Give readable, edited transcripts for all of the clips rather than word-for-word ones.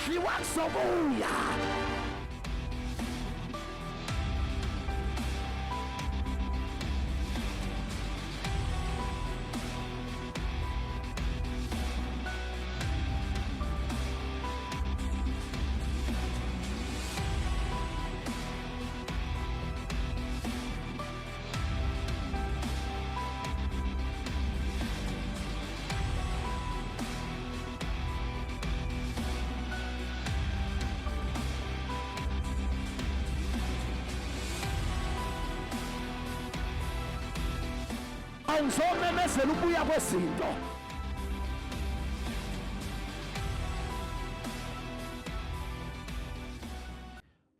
Okwadliwa kuzobuya. Awuzomemezela ukubuya kwezinto.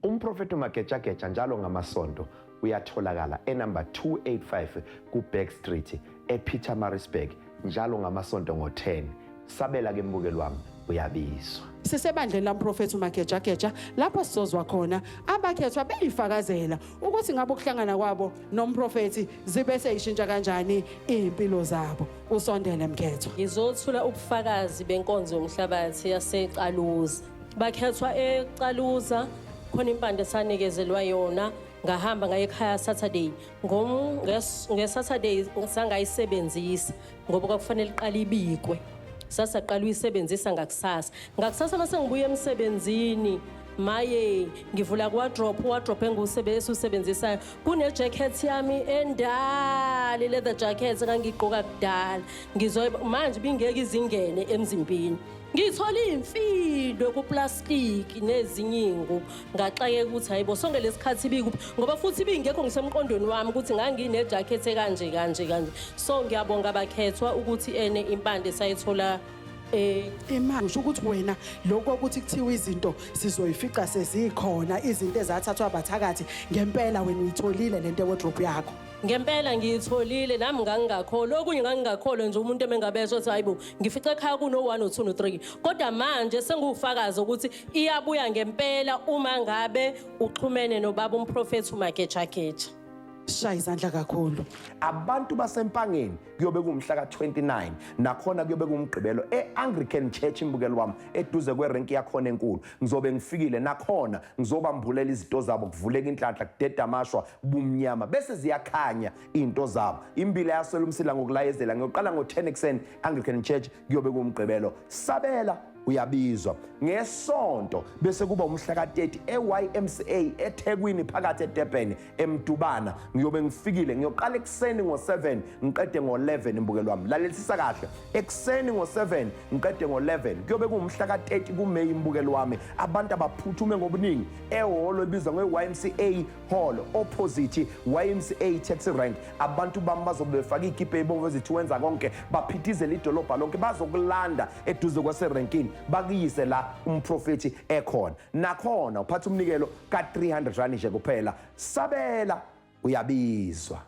Umprofeti uMagejageja njalo ngamasonto uyatholakala enumber 285 kuBack Street ePietermaritzburg njalo ngamasonto ngo-10. Sabela ke mbukeli wami uyabizwa. Sisebandleni lamprofethi uMagejageja lapho sizozwa khona abakhethwa beyifakazela ukuthi ngabe ukuhlangana kwabo nomprofethi zibe seyishintsha kanjani iy'mpilo zabo. Usondele mkhethwa. Ngizothula ubufakazi benkonzo yomhlabathi yaseCaluza. Bakhethwa eCaluza khona impande sanikezelwa yona ngahamba ngaye ekhaya Saturday. Nge-Saturday sangayisebenzisa ngoba kwakufanele iqale ibikwe. Sasaqala uyisebenzisa ngakusasa. Ngakusasa mase ngibuya emsebenzini maye ngivula kuwardrobe, uwardrobe engiwusebenzisayo kune-jacket yami endala, i-leather jacket engangiyigqoka kudala. Ngizoy manje bingeke izingene emzimbeni. Ngithola iy'mfindo kuplastiki nezinye iy'ngubo. Ngaxakeka ukuthi hayibo sonke lesikhathi ibikuphi ngoba futhi ibingekho ngisemqondweni wami ukuthi ngangine-jacket ekanje kanje kanje. So ngiyabonga bakhethwa ukuthi ene impande sayithola Imali usho ukuthi wena lokho ukuthi kuthiwa izinto sizoyifica sezikhona izinto ezathathwa abathakathi ngempela wena uyitholile lento ewardrobe yakho. Ngempela ngiyitholile nami ngangingakholwa okunye ngangingakholwa nje umuntu emengabesho ukuthi hayibo ngifice ekhaya kuno 1 no 2 no 3 kodwa manje sengiwufakazi ukuthi iyabuya ngempela uma ngabe uxhumene nobaba umprofethi uMagejageja. Shaya izandla kakhulu. Abantu baseMpangeni kuyobe kuwumhla ka-29 nakhona kuyobe kuwumgqibelo e-Anglican Church imbukelo wami eduze kwerenki yakhona enkulu. Ngizobe ngifikile nakhona ngizobambulela izinto zabo kuvuleka inhlanhla kudeda amashwa bumnyama bese ziyakhanya izinto zabo. Imbila yaswela umsila ngokulayezela ngiyoqala ngo-10 ekuseni Anglican Church kuyobe kuwumgqibelo. Sabela uyabizwa ngesonto bese kuba umhla ka-30 e-YMCA eThekwini phakathi eDurban eMdubana ngiyobe ngifikile ngiyoqala ekuseni ngo-7 ngiqede ngo-11 imbukelo wami lalelisisa kahle ekuseni ngo-7 ngiqede ngo-11 kuyobe kuwumhla ka-30 kuMeyi imbukelo wami abantu abaphuthume ngobuningi ehholo ebizwa nge-YMCA Hall opposite YMCA taxi rank abantu bami bazobe befake ikipa ebomvu ezithi wenza konke baphithizele idolobha lonke bazokulanda eduze kwaserenkini bakuyise la umprofethi ekhona nakhona uphatha umnikelo ka-300 rand nje kuphela sabela uyabizwa.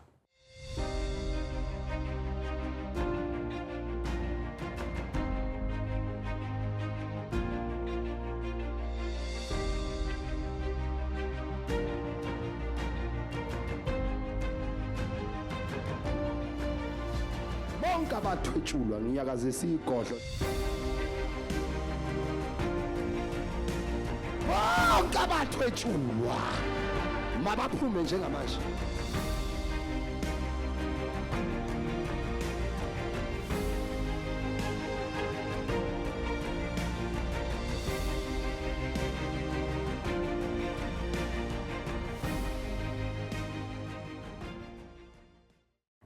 Bonke abathwetshulwa nginyakazisa igodlo. Bonke abathwetshulwa mabaphume njengamanje.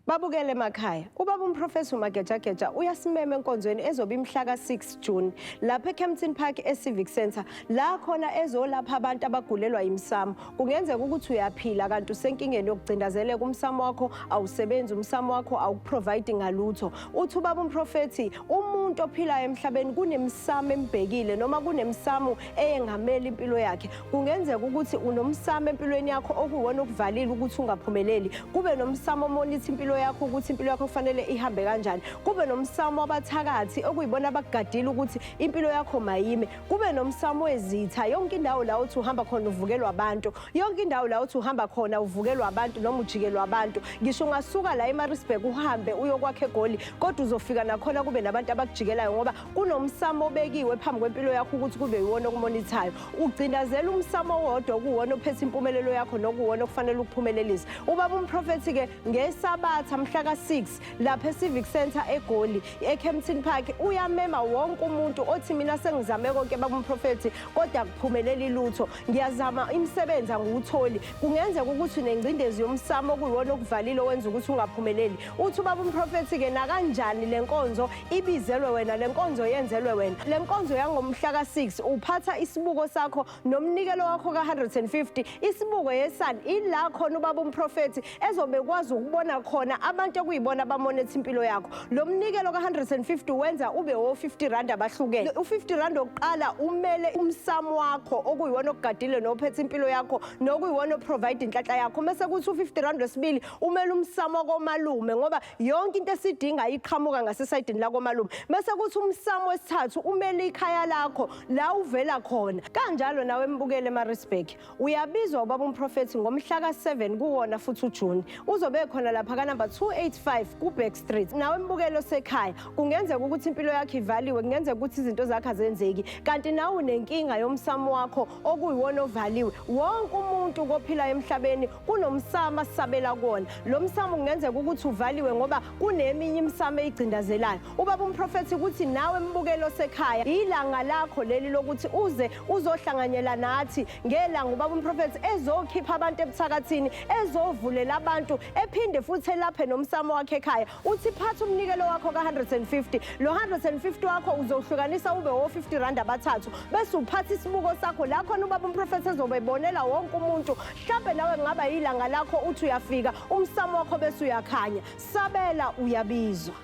Babukele emakhaya, ubaba umprofethi uMagejageja uyasimema enkonzweni ezobe imhla ka-6 June lapha eKempton Park eCivic Centre la khona ezolapha abantu abagulelwa yimsamo. Kungenzeka ukuthi uyaphila kanti usenkingeni yokucindazeleka, umsamo wakho awusebenzi, umsamo wakho awukuprovide ngalutho. Uthi ubaba umprofethi umuntu ophilayo emhlabeni kunemsamo embhekile noma kunemsamo eyengamela impilo yakhe. Kungenzeka ukuthi unomsamo empilweni yakho okuwona okuvalile ukuthi ungaphumeleli, kube nomsamo omonitha impilo yakho ukuthi impilo yakho kufanele ihambe kanjani, kube nomsamo wabathakathi okuyibona abakugadile ukuthi impilo yakho mayime, kube nomsamo wezitha yonke indawo la uthi uhamba khona uvukelwa abantu, yonke indawo la uthi uhamba khona uvukelwa abantu noma ujikelwa abantu. Ngisho ungasuka la eMaritzburg uhambe uyokwakha eGoli, kodwa uzofika nakhona kube nabantu okujikelayo ngoba kunomsamo obekiwe phambi kwempilo yakho ukuthi kube yiwona okumonithayo. Ugcindazela umsamo owodwa okuwona ophethe impumelelo yakho nokuwona okufanele ukuphumelelise. Ubaba umprofethi-ke ngeSabatha mhla ka-6 lapha e-Civic Centre eGoli eKempton Park uyamema wonke umuntu othi mina sengizame konke baba umprofethi kodwa akuphumeleli lutho, ngiyazama imisebenzi angiwutholi. Kungenzeka ukuthi unengcindezi yomsamo okuyiwona okuvalile owenza ukuthi ungaphumeleli. Uthi ubaba umprofethi-ke nakanjani le nkonzo ibizelwe wena, le nkonzo yenzelwe wena. Le nkonzo yangomhla ka-6 uphatha isibuko sakho nomnikelo wakho ka-150. Isibuko yesani ila khona ubaba umprofethi ezobe kwazi ukubona khona abantu ekuyibona abamonetha impilo yakho. Lo mnikelo ka-150 wenza ube wo-50 rand abahlukene. U-50 rand wokuqala umele umsamo wakho okuyiwona okugadile nophethe impilo yakho nokuyiwona oprovide inhlanhla yakho. Mese kuthi u-50 rand wesibili umele umsamo komalume ngoba yonke into esidinga iqhamuka ngasesayidini lakomalume. Mese kuthi umsamo wesithathu umele ikhaya lakho la uvela khona. Kanjalo nawe mbukele eMaritzburg uyabizwa ubaba umprofethi ngomhla ka-7 kuwona futhi uJuni. Uzobe khona lapha ka-number 285 ku-Back Street. Nawe mbukelo osekhaya kungenzeka ukuthi impilo yakho ivaliwe, kungenzeka ukuthi izinto zakho azenzeki, kanti nawe unenkinga yomsamo wakho okuyiwona ovaliwe. Wonke umuntu kophila emhlabeni kunomsamo asabela kuwona. Lo msamo kungenzeka ukuthi uvaliwe ngoba kuneminye imisamo eyigcindazelayo. Ubaba umprofethi ukuthi nawe mbukelo osekhaya ilanga lakho leli lokuthi uze uzohlanganyela nathi ngelanga ubaba umprofethi ezokhipha abantu ebuthakathini, ezovulela abantu, ephinde futhi elaphe nomsamo wakhe ekhaya. Uthi phatha umnikelo wakho ka-150. Lo 150 wakho uzohlukanisa ube wo-50 rand abathathu, bese uphatha isibuko sakho la khona ubaba umprofethi ezobe ebonela wonke umuntu. Mhlampe nawe kungaba yilanga lakho uthi uyafika umsamo wakho bese uyakhanya. Sabela, uyabizwa.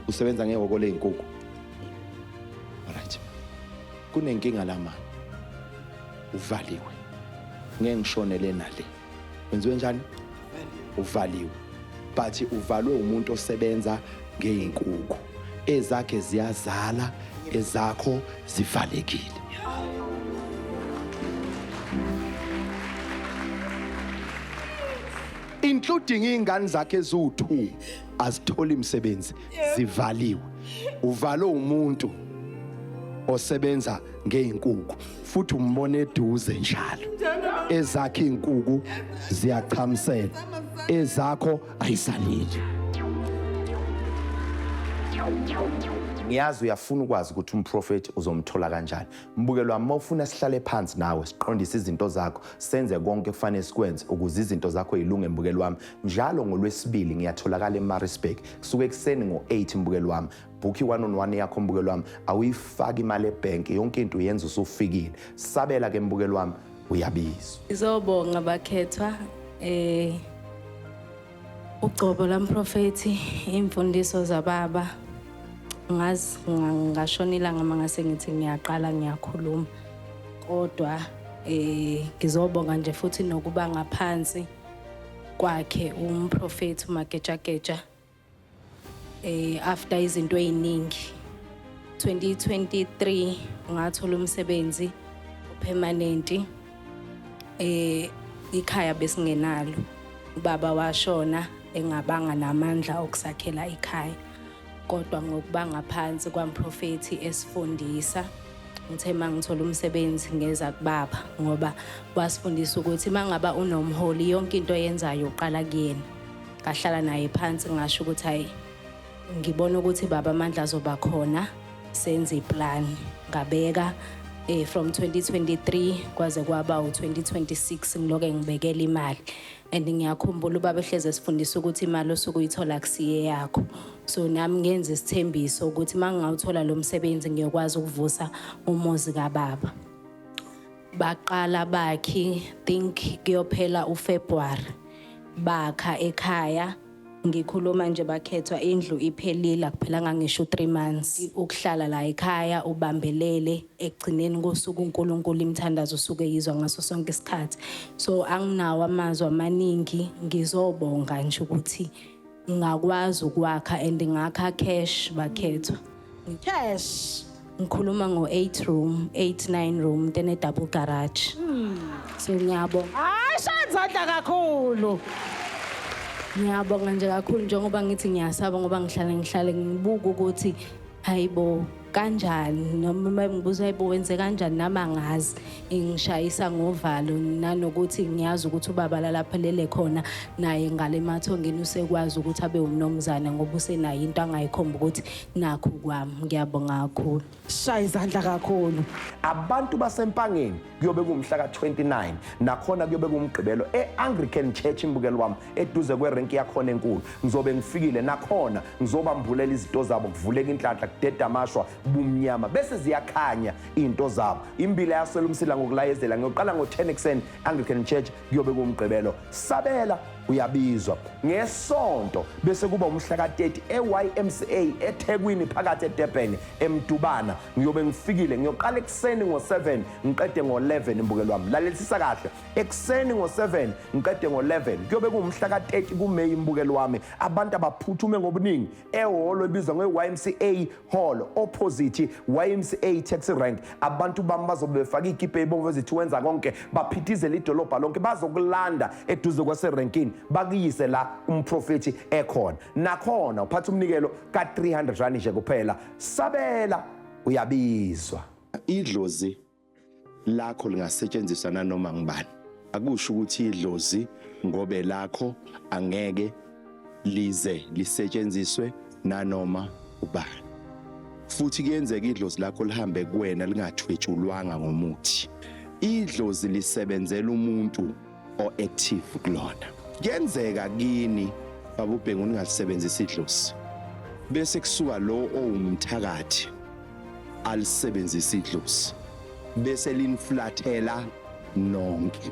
Usebenza ngehhoko lezinkukhu. Alright. Kunenkinga la mani. Uvaliwe. Ngeke ngishonele nale. Wenziwe njani? Uvaliwe. But uvalwe umuntu osebenza ngey'nkukhu. Ezakhe ziyazala, ezakho zivalekile. Including iy'ngane zakhe eziwu-2 azitholi imisebenzi, zivaliwe. Uvalwe umuntu osebenza ngey'nkukhu futhi umbona eduze njalo. Ezakhe iy'nkukhu ziyachamsela, ezakho ayisaleli. Ngiyazi uyafuna ukwazi ukuthi umprofethi uzomthola kanjani. Mbukelo wami, uma ufuna sihlale phansi nawe siqondise izinto zakho, senze konke kufanele sikwenze ukuze izinto zakho yilunge mbukelo wami. Njalo ngolwesibili ngiyatholakala eMaritzburg kusuke ekuseni ngo-8 mbukelo wami. Book i-one on one yakho mbukelo wami, awuyifaki imali ebhenki, yonke into uyenza usufikile. Sabela ke mbukelo wami, uyabizwa. Ngizobonga bakhethwa ugcobo lamprofethi, imfundiso zababa. Ngazi ngashona ilanga mangase ngithi ngiyaqala ngiyakhuluma, kodwa ngizobonga nje futhi nokuba ngaphansi kwakhe umprofethi uMagejageja after izinto eziningi. 2023 ngathola umsebenzi permanent. Ikhaya besingenalo, ubaba washona engabanga namandla okusakhela ikhaya, kodwa ngokuba ngaphansi kwamprofethi esifundisa, ngithe mangithola umsebenzi ngeza kubaba, ngoba wasifundisa ukuthi mangaba unomholi yonke into oyenzayo uqala kuyena. Ngahlala naye phansi ngasho ukuthi hayi, ngibona ukuthi baba amandla azoba khona, senze iplan. Ngabeka from 2023 kwaze kwaba u2026 ngiloke ngibekela imali. And ngiyakhumbula ubaba ehleze esifundisa ukuthi imali osuke uyithola kusiye yakho, so nami ngenza isithembiso ukuthi uma ngingawuthola lo msebenzi ngiyokwazi ukuvusa umuzi kababa. Baqala bakhi, think kuyophela uFebruary bakha ekhaya. Ngikhuluma nje bakhethwa, indlu iphelile, akuphelanga ngisho u3 months. Ukuhlala la ekhaya ubambelele ekugcineni kosuku uNkulunkulu imithandazo usuke yizwa ngaso sonke isikhathi. So anginawo amazwi amaningi, ngizobonga nje ukuthi ngakwazi ukwakha and ngakha cash bakhethwa. Cash. Ngikhuluma ngo-8 room, 8 9 room, tene double garage. So ngiyabonga. Hayi, shaya izandla kakhulu. Ngiyabonga nje kakhulu, njengoba ngithi ngiyasaba ngoba ngihlale ngibuka ukuthi Hayibo, kanjani? Noma uma ngibuza hayibo wenze kanjani nami angazi. Ingishayisa ngovalo nanokuthi ngiyazi ukuthi ubaba lalapha lele khona naye ngale emathongeni usekwazi ukuthi abe umnomzane ngoba usenayo into angayikhomba ukuthi nakhu kwami. Ngiyabonga kakhulu. Shaya izandla kakhulu. Abantu baseMpangeni kuyobe kuwumhla ka-29, nakhona kuyobe kuwumgqibelo e-Anglican Church imbukelo wami eduze kwerenki yakhona enkulu. Ngizobe ngifikile nakhona ngizobambulela izinto zabo, kuvuleka inhlanhla, kudeda amashwa, bumnyama bese ziyakhanya izinto zabo. Imbila yaswela umsila ngokulayezela. Ngiyoqala ngo-10 ekuseni Anglican Church, kuyobe kuwumgqibelo. Sabela uyabizwa ngesonto bese kuba umhla ka-30 e-YMCA eThekwini phakathi eDurban eMdubana. Ngiyobe ngifikile, ngiyoqala ekuseni ngo-7 ngiqede ngo-11 imbukelo wami. Lalelisisa kahle, ekuseni ngo-7 ngiqede ngo-11, kuyobe kuwumhla ka-30 kuMeyi imbukelo wami. Abantu abaphuthume ngobuningi ehholo ebizwa nge-YMCA Hall, opposite YMCA taxi rank. Abantu bami bazobe befake ikipa ebomvu ezithi wenza konke, baphithizele idolobha lonke, bazokulanda eduze kwaserenkini bakuyise la umprofethi ekhona. Nakhona uphatha umnikelo ka-300 rand nje kuphela. Sabela uyabizwa. Idlozi lakho lingasetshenziswa nanoma ngubani. Akusho ukuthi idlozi ngobe lakho angeke lize lisetshenziswe nanoma ubani. Futhi kuyenzeka idlozi lakho lihambe kuwena lingathwetshulwanga ngomuthi. Idlozi lisebenzela umuntu o-active kulona. Kuyenzeka kini baba uBhengu ningalisebenzisi idlozi, bese kusuka lo owumthakathi alisebenzisa idlozi bese liniflathela nonke.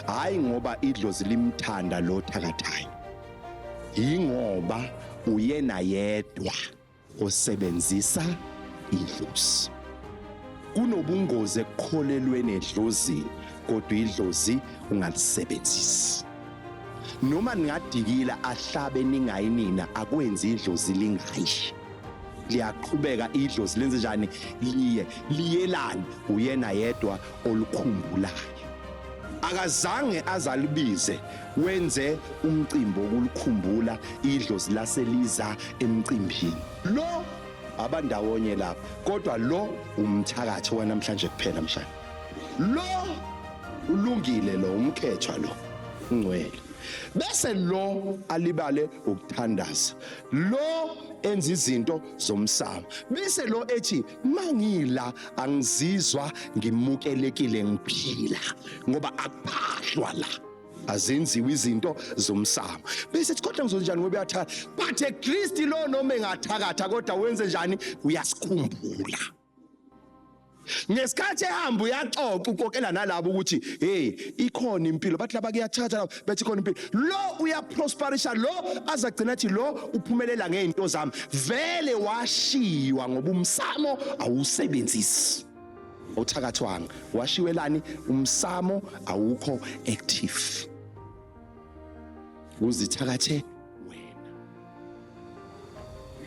Hayi ngoba idlozi limthanda lo thakathayo, yingoba uyena yedwa osebenzisa idlozi. Kunobungozi ekukholelweni edlozini, kodwa idlozi ungalisebenzisi. Noma ningadikila ahlabe ningayi nina, akwenzi idlozi lingayi. Liyaqhubeka idlozi lenze njani? Liye liyelani? Uyena yedwa olukhumbulayo. Akazange azalibize wenze umcimbi wokulikhumbula idlozi laseliza emcimbini. Lo abandawonye lapha, kodwa lo umthakathi wanamhlanje kuphela mshana. Lo ulungile, lo umkhethwa, lo ungcwele. Bese lo alibale ukuthandaza, lo enza izinto zomsamo, bese lo ethi mangila angizizwa ngimukelekile ngiphila ngoba akuphahlwa la, azenziwe izinto zomsamo. Bese ethi kodwa ngizonjani ngoba uyathakatha. But at least lo noma engathakatha kodwa wenze njani? Uyasikhumbula. Ngesikhathi ehamba uyaxoxa ukokela nalabo ukuthi hey ikhona impilo, bathi laba kuyathatha laba bethi ikhona impilo. Lo uyaprosperisha, lo azagcina athi lo uphumelela ngezinto zami. Vele washiywa ngoba umsamo awusebenzisi, awuthakathwanga, washiwelani? Umsamo awukho active, uzithakathe wena.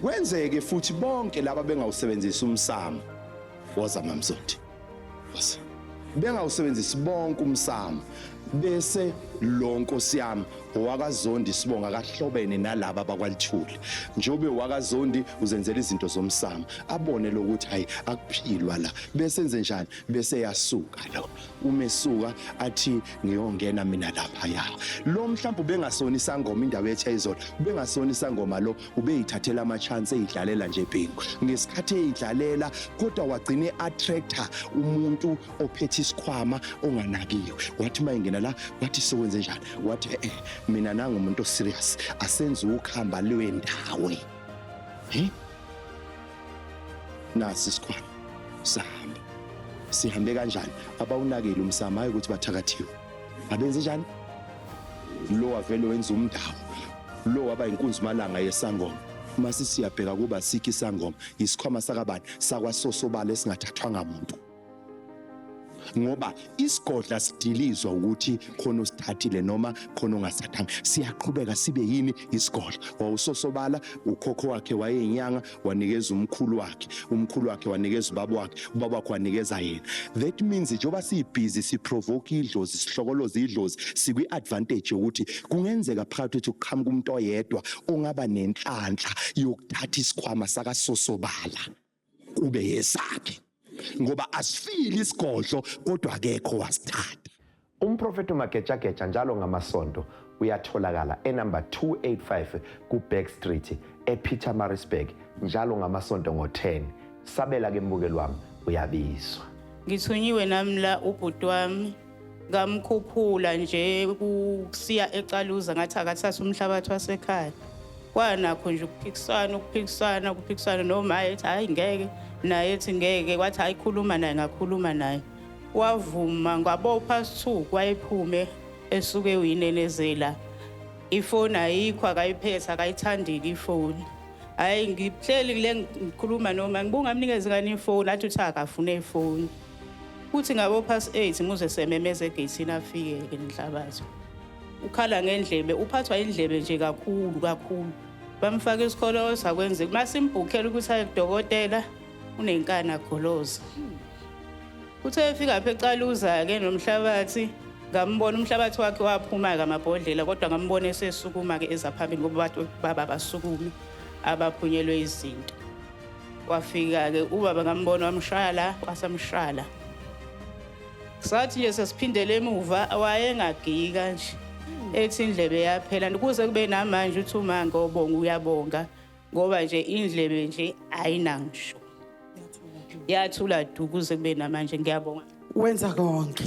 Kwenzeke futhi bonke laba bengawusebenzisi umsamo. Woza mamzondi, woza. Bengawusebenzisi bonke umsamo, bese lo nkosi yami owakaZondi sibonga kahlobene nalaba abakwalithuli, njengoba wakaZondi uzenzela izinto zomsamo, abone lokuthi hayi akuphilwa la, bese enze njani? Bese yasuka lo, umesuka athi ngiyongena mina lapha ya. Lo mhlawumbe ubengasona isangoma, indawo ethe izolo ubengasona isangoma, lo ubeyithathela ama chance eyidlalela nje bhengu. Ngesikhathi eyidlalela kodwa wagcine attractor umuntu ophethe isikhwama onganakiwe. Wathi mayingena la wathi sokwenze njani? Wathi mina nangumuntu oserious, asenze ukhamba lwendawo. Nasi isikhwama sahamba. Sihambe kanjani? Abawunakile umsamo, hayi ukuthi bathakathiwe. Abenze njani? Lo wavele wenza umndawo, lo waba inkunzi malanga yesangoma. Mase siyabheka kuba sikho isangoma, isikhwama sakabani? Sakwasosobala esingathathwanga muntu. Ngoba isigodla sidilizwa ukuthi khona osithathile noma khona ongasithathanga, siyaqhubeka sibe yini isigodla. Wawusosobala, ukhokho wakhe wayeyinyanga, wanikeza umkhulu wakhe, umkhulu wakhe wanikeza ubaba wakhe, ubaba wakhe wanikeza yena. That means njengoba siyibhizi siprovoke idlozi, sihlokoloze idlozi, sikwi-advantage yokuthi kungenzeka phakathi kwethu kuqhamuka umuntu oyedwa ongaba nenhlanhla yokuthatha isikhwama sakasosobala kube yesakhe, ngoba asifili isigodlo kodwa akekho wasithatha. Umprofeti uMagejageja njalo ngamasonto uyatholakala enumber 285 ku-Back Street ePietermaritzburg njalo ngamasonto ngo-10. Sabela ke mbukeli wami, uyabizwa. Ngithunyiwe nami la ubhuti wami ngamkhuphula nje kusiya eCaluza, ngathi akathathe umhlabathi wasekhaya. Kwanakho nje ukuphikisana, ukuphikisana, ukuphikisana, noma ethi hayi ngeke, naye ethi ngeke, kwathi hayi khuluma naye, ngakhuluma naye. Wavuma ngabo past 2 kwayephume esuke uyinenezela. Ifoni ayikho, akayiphethe, akayithandile ifoni. Hayi ngihleli kule ngikhuluma noma ngibunga mnikeze kani ifoni, athi uthi akafune ifoni. Kuthi ngabo past 8 muze sememeza egeyithini afike ke nenhlabathi. Ukhala ngendlebe, uphathwa indlebe nje kakhulu kakhulu. Bamfaka isikolo sakwenzeka. Masimbhukhela ukuthi aye kudokotela unenkani agoloza. Uthe efika apha eCaluza ke nomhlabathi, ngambona umhlabathi wakhe waphuma ke amabhodlela, kodwa ngambona esesukuma ke eza phambili ngoba bathi baba basukume abaphunyelwe izinto. Wafika ke ubaba ngambona wamshaya la, wasamshaya la. Sathi nje sesiphindele emuva wayengagiki kanje. Ethi indlebe yaphela kuze kube namanje uthi uma ngobonga uyabonga ngoba nje indlebe nje ayinangisho. Yathula du kuze kube namanje, ngiyabonga. Wenza konke.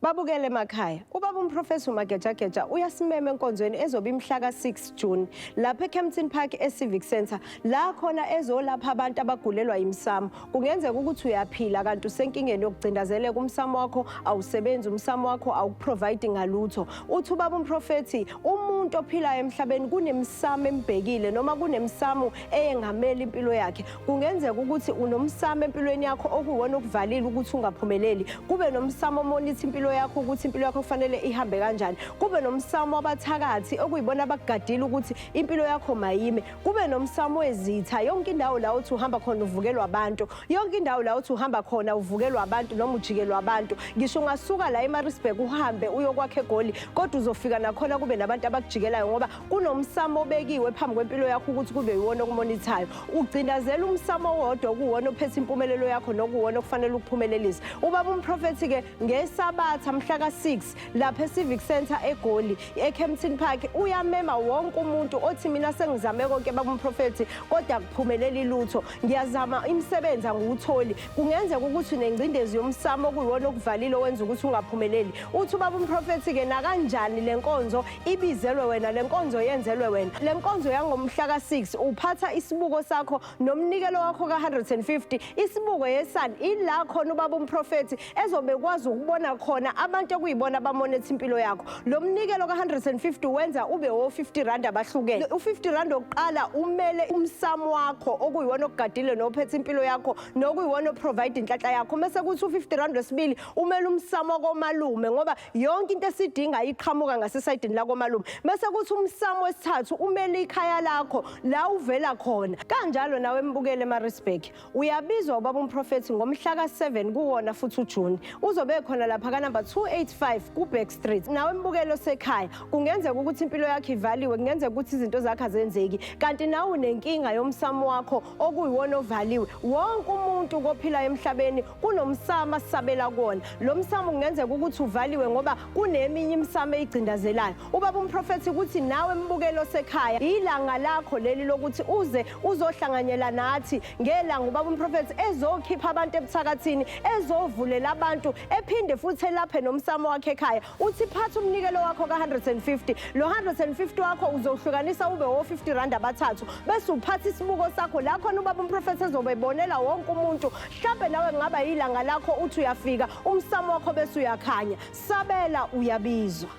Babukele emakhaya, ubaba umprofesa uMagejageja uyasimema enkonzweni ezobe imhla ka-6 June lapha eKempton Park e-Civic Centre, la khona ezolapha abantu abagulelwa yimsamo. Kungenzeka ukuthi uyaphila kanti usenkingeni yokucindezeleka, umsamo wakho awusebenzi, umsamo wakho awukuprovide ngalutho. Uthi ubaba umprofethi, umuntu ophilayo emhlabeni kunemsamo embhekile noma kunemsamo eyengamela impilo yakhe. Kungenzeka ukuthi unomsamo empilweni yakho okuwona okuvalile ukuthi ungaphumeleli, kube nomsamo omonitha impilo yakho ukuthi impilo yakho kufanele ihambe kanjani, kube nomsamo wabathakathi okuyibona abakugadile ukuthi impilo yakho mayime, kube nomsamo wezitha. Yonke indawo la uthi uhamba khona uvukelwa abantu, yonke indawo la uthi uhamba khona uvukelwa abantu noma ujikelwa abantu. Ngisho ungasuka la eMaritzburg uhambe uyokwakha eGoli, kodwa uzofika nakhona kube nabantu abakujikelayo ngoba kunomsamo obekiwe phambi kwempilo yakho ukuthi kube yiwona okumonithayo. Ugcindazela umsamo owodwa okuwona ophethe impumelelo yakho nokuwona okufanele ukuphumelelise. Ubaba umprofethi-ke ngeSabatha mhla ka-6 lapha e-Civic Centre eGoli eKempton Park uyamema wonke umuntu othi mina sengizame konke baba umprofethi kodwa akuphumeleli lutho, ngiyazama imisebenzi angiwutholi. Kungenzeka ukuthi unengcindezi yomsamo okuyiwona okuvalile owenza ukuthi ungaphumeleli. Uthi ubaba umprofethi-ke nakanjani le nkonzo ibizelwe wena, le nkonzo yenzelwe wena. Le nkonzo yangomhla ka-6 uphatha isibuko sakho nomnikelo wakho ka-150. Isibuko yesani ila khona ubaba umprofethi ezobe kwazi ukubona khona abantu okuyibona abamonetha impilo yakho. Lo mnikelo ka-150 wenza ube wo-50 rand abahlukene. U-50 rand wokuqala umele umsamo wakho okuyiwona okugadile nophethe impilo yakho nokuyiwona oprovide inhlanhla yakho. Mase kuthi u-50 rand wesibili umele umsamo komalume ngoba yonke into esidinga iqhamuka ngasesayidini lakomalume. Mase kuthi umsamo wesithathu umele ikhaya lakho la uvela khona. Kanjalo nawe mbukele eMaritzburg uyabizwa ubaba umprofethi ngomhla ka-7 kuwona futhi uJuni, uzobe khona lapha ka-number 285 ku-Back Street. Nawe mbukelo sekhaya kungenzeka ukuthi impilo yakho ivaliwe, kungenzeka ukuthi izinto zakho azenzeki, kanti nawe unenkinga yomsamo wakho okuyiwona ovaliwe. Wonke umuntu kophilayo emhlabeni kunomsamo asabela kuwona. Lo msamo kungenzeka ukuthi uvaliwe ngoba kuneminye imisamo eyigcindazelayo. Ubaba umprofethi ukuthi nawe mbukelo sekhaya ilanga lakho leli lokuthi uze uzohlanganyela nathi ngelanga ubaba umprofethi ezokhipha abantu ebuthakathini, ezovulela abantu, ephinde futhi elaphe nomsamo wakhe ekhaya. Uthi phatha umnikelo wakho ka-150. Lo 150 wakho uzohlukanisa ube wo-50 rand abathathu, bese uphatha isibuko sakho la khona ubaba umprofethi ezobe ebonela wonke umuntu. Mhlambe nawe kungaba yilanga lakho, uthi uyafika umsamo wakho bese uyakhanya. Sabela, uyabizwa.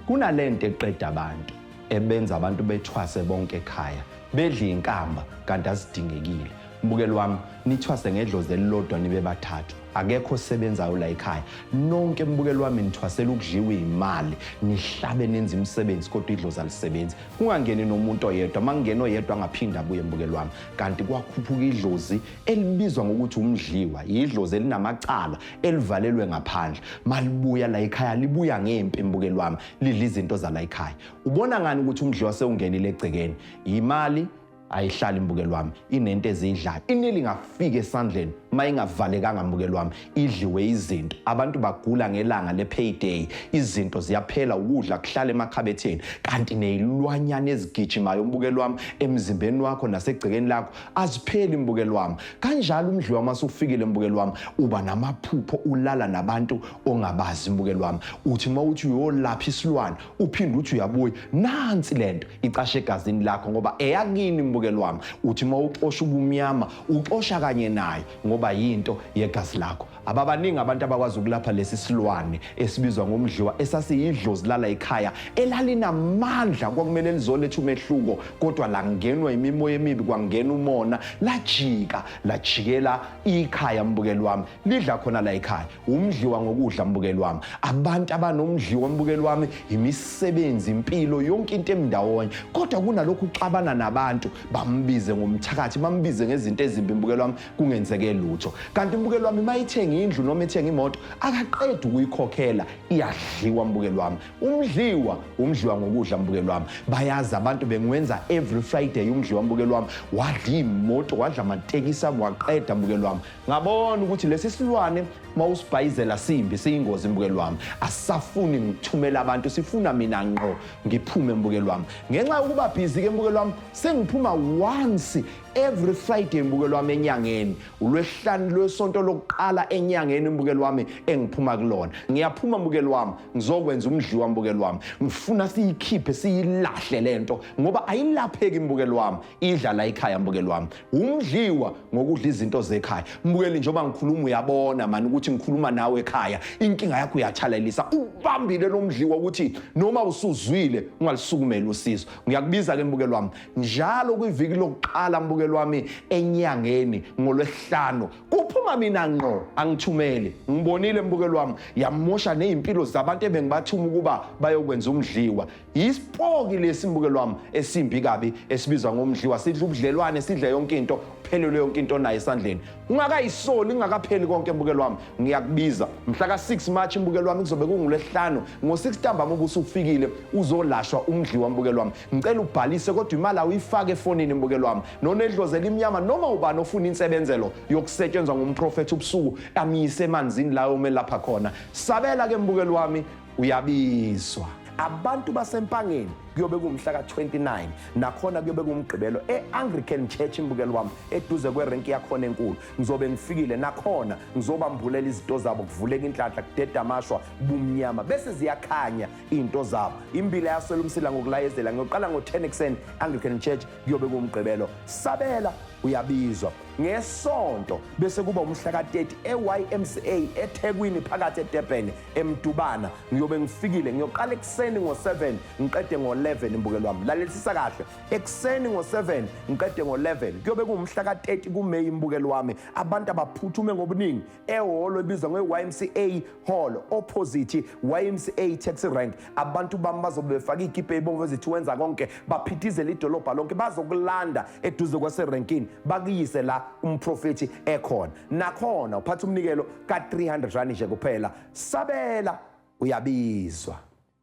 Kunalento eqeda abantu, ebenza abantu bethwase bonke ekhaya, bedla inkamba kanti azidingekile. Mbukeli wami, nithwase ngedlozi elilodwa nibe bathathu, akekho osebenzayo la ekhaya. Nonke mbukeli wami nithwasela ukudliwa imali, nihlabe nenze imisebenzi kodwa idlozi alisebenzi. Kungangeni nomuntu oyedwa, makungena oyedwa angaphinda abuye mbukeli wami. Kanti kwakhuphuka idlozi elibizwa ngokuthi umdliwa, idlozi elinamacala elivalelwe ngaphandle. Malibuya la ekhaya libuya ngempi mbukeli wami, lidla izinto zala ekhaya. Ubona ngani ukuthi umdliwa sewungenile egcekeni? Imali ayihlali mbukeli wami, inento ezidlayo, ineli ingafika esandleni uma ingavalekanga mbukeli wami, idliwe izinto. Abantu bagula ngelanga le-payday, izinto ziyaphela, ukudla kuhlala emakhabetheni, kanti ney'lwanyana ezigijimayo mbukeli wami emzimbeni wakho nasegcekeni lakho azipheli mbukeli wami. Kanjalo umdliwa uma usufikile mbukeli wami, uba namaphupho, ulala nabantu ongabazi mbukeli wami. Uthi uma uthi uyolapha isilwane uphinde uthi uyabuya, nansi lento icashe egazini lakho ngoba eyakini mbukeli wami. Uthi uma uxosha ubumnyama uxosha kanye nayo ngoba yinto yegazi lakho. Ababaningi abantu abakwazi ukulapha lesi silwane esibizwa ngomdliwa, esasiyidlozi lala ekhaya elalinamandla, kwakumele lizoletha umehluko, kodwa langenwa imimoya emibi, kwangena umona, lajika lajikela ikhaya mbukeli wami, lidla khona la ekhaya. Umdliwa ngokudla mbukeli wami. Abantu abanomdliwa mbukeli wami, imisebenzi, impilo, yonke into emndawonye, kodwa kunalokhu uxabana nabantu, bambize ngomthakathi, bambize ngezinto ezimbi mbukeli wami, kungenzeke lutho. Kanti mbukeli wami mayithenga indlu noma ethenga imoto akaqedi ukuyikhokhela, iyadliwa mbukeli wami. Umdliwa, umdliwa ngokudla mbukeli wami. Bayazi abantu bengiwenza every Friday umdliwa mbukeli wami, wadla imoto, wadla amatekisi ami, waqeda mbukeli wami. Ngabona ukuthi lesi silwane mawusibhayizela simbi, siyingozi mbukeli wami. Asisafuni ngithumela abantu, sifuna mina ngqo ngiphume mbukeli wami. Ngenxa yokuba busy ke mbukeli wami, sengiphuma once every Friday mbukeli wami enyangeni, ulwesihlanu lwesonto lokuqala enyangeni mbukeli wami engiphuma kulona. Ngiyaphuma mbukeli wami, ngizokwenza umdliwa mbukeli wami. Ngifuna siyikhiphe siyilahle lento ngoba ayilapheki mbukeli wami, idla la ekhaya mbukeli wami. Umdliwa ngokudla izinto zekhaya mbukeli. Njengoba ngikhuluma uyabona mani ukuthi ngikhuluma nawe ekhaya, inkinga yakho uyathalalisa, ubambile lo mdliwa ukuthi noma usuzwile ungalisukumeli usizo. Ngiyakubiza ke mbukeli wami njalo kwiviki lokuqala mbukeli wami enyangeni ngolwesihlanu, kuphuma mina ngqo, angithumeli. Ngibonile mbukeli wami, yamosha nezimpilo zabantu ebengibathuma ukuba bayokwenza umdliwa. Isipoki lesi mbukeli wami esimbi kabi esibizwa ngomdliwa, sidla ubudlelwane, sidle yonke into, uphelelwe yonke into onayo esandleni ungakayisoli, ingakapheli konke mbukeli wami. Ngiyakubiza mhla ka-6 March mbukeli wami, kuzobe kungulwesihlanu ngo-6 ntambama ubusufikile uzolashwa umdliwa mbukeli wami. Ngicela ubhalise, kodwa imali awuyifake efonini mbukeli wami. Nonedlozi elimnyama noma ubani ofuna insebenzelo yokusetshenzwa ngumprofethi ubusuku, amyise emanzini la omelapha khona. Sabela ke mbukeli wami, uyabizwa. Abantu basempangeni kuyobe kuwumhla ka-29, nakhona kuyobe kuwumgqibelo, e-Anglican Church mbukeli wami, eduze kwerenki yakhona enkulu. Ngizobe ngifikile nakhona, ngizobambulela izinto zabo, kuvuleka inhlanhla, kudeda amashwa bumnyama bese ziyakhanya iy'nto zabo. Imbila yaswela umsila ngokulayezela. Ngiyoqala ngo-10 ekuseni, Anglican Church, kuyobe kuwumgqibelo. Sabela, uyabizwa. Ngesonto bese kuba umhla ka-30 e-YMCA eThekwini phakathi eDurban eMdubana. Ngiyobe ngifikile, ngiyoqala ekuseni ngo-7 ngiqede ngo-11 mbukeli wami. Lalelisisa kahle, ekuseni ngo-7 ngiqede ngo-11, kuyobe kuwumhla ka-30 kuMeyi mbukeli wami. Abantu abaphuthume ngobuningi ehholo ebizwa nge-YMCA Hall, opposite YMCA taxi rank. Abantu bami bazobe befake iy'kibha ey'bomvu ezithi wenza konke, baphithizele idolobha lonke, bazokulanda eduze kwaserenkini bakuyise la umprofethi ekhona. Nakhona uphatha umnikelo ka-300 rand nje kuphela. Sabela, uyabizwa.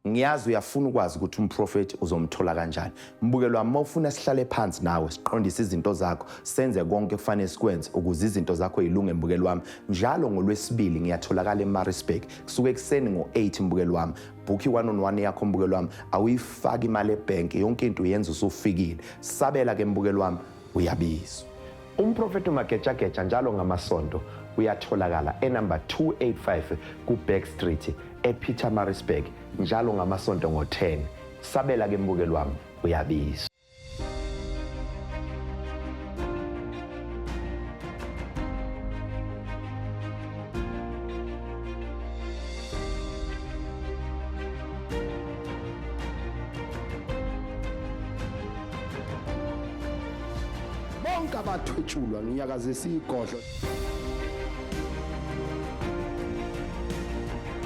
Ngiyazi uyafuna ukwazi ukuthi umprofethi uzomthola kanjani mbukeli wami. Uma ufuna sihlale phansi nawe siqondise izinto zakho, senze konke kufanele sikwenze ukuze izinto zakho yilunge mbukeli wami, njalo ngolwesibili ngiyatholakala eMaritzburg, kusuke ekuseni ngo-8 mbukeli wami. Book i-one on one yakho mbukeli wami, awuyifaki imali ebhenki, yonke into uyenza usufikile. Sabela ke mbukeli wami, uyabizwa. Umprofethi uMagejageja njalo ngamasonto uyatholakala enumber 285 ku-Back Street ePietermaritzburg, njalo ngamasonto ngo-10. Sabela ke mbukeli wami, uyabizwa. Bonke Bonke abathwetshulwa nginyakazisa igodlo.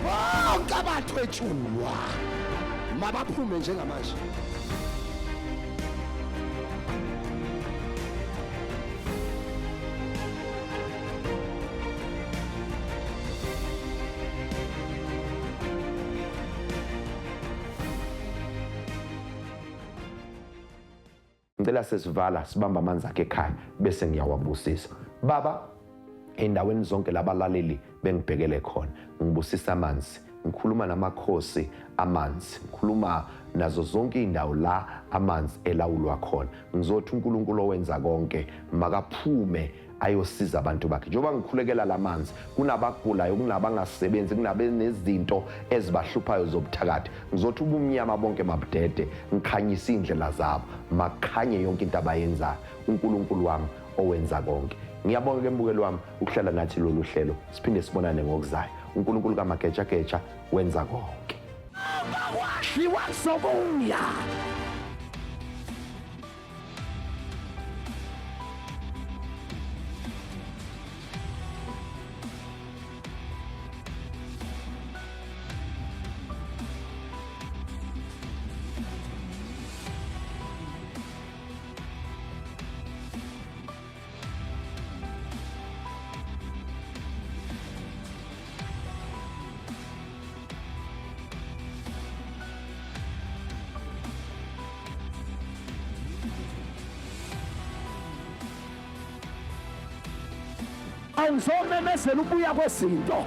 Bonke abathwetshulwa mabaphume njengamanje. Ngicela sesivala sibamba amanzi akhe ekhaya bese ngiyawabusisa. Baba, endaweni zonke labalaleli bengibhekele khona, ngibusisa amanzi, ngikhuluma namakhosi amanzi, ngikhuluma nazo zonke indawo la amanzi elawulwa khona. Ngizothi uNkulunkulu owenza konke makaphume ayosiza abantu bakhe. Njengoba ngikhulekela lamanzi, kunabagulayo, kunabangasebenzi, kunabenezinto ezibahluphayo zobuthakathi. Ngizothi ubumnyama bonke mabudede, ngikhanyise indlela zabo, makhanye yonke into abayenzayo. uNkulunkulu wami owenza konke. Ngiyabonga ke mbukeli wami ukuhlala nathi lolu hlelo. Siphinde sibonane ngokuzayo. uNkulunkulu kaMagejageja wenza konke. Wadliwa kuzobuya. Angizomemezela ukubuya kwezinto.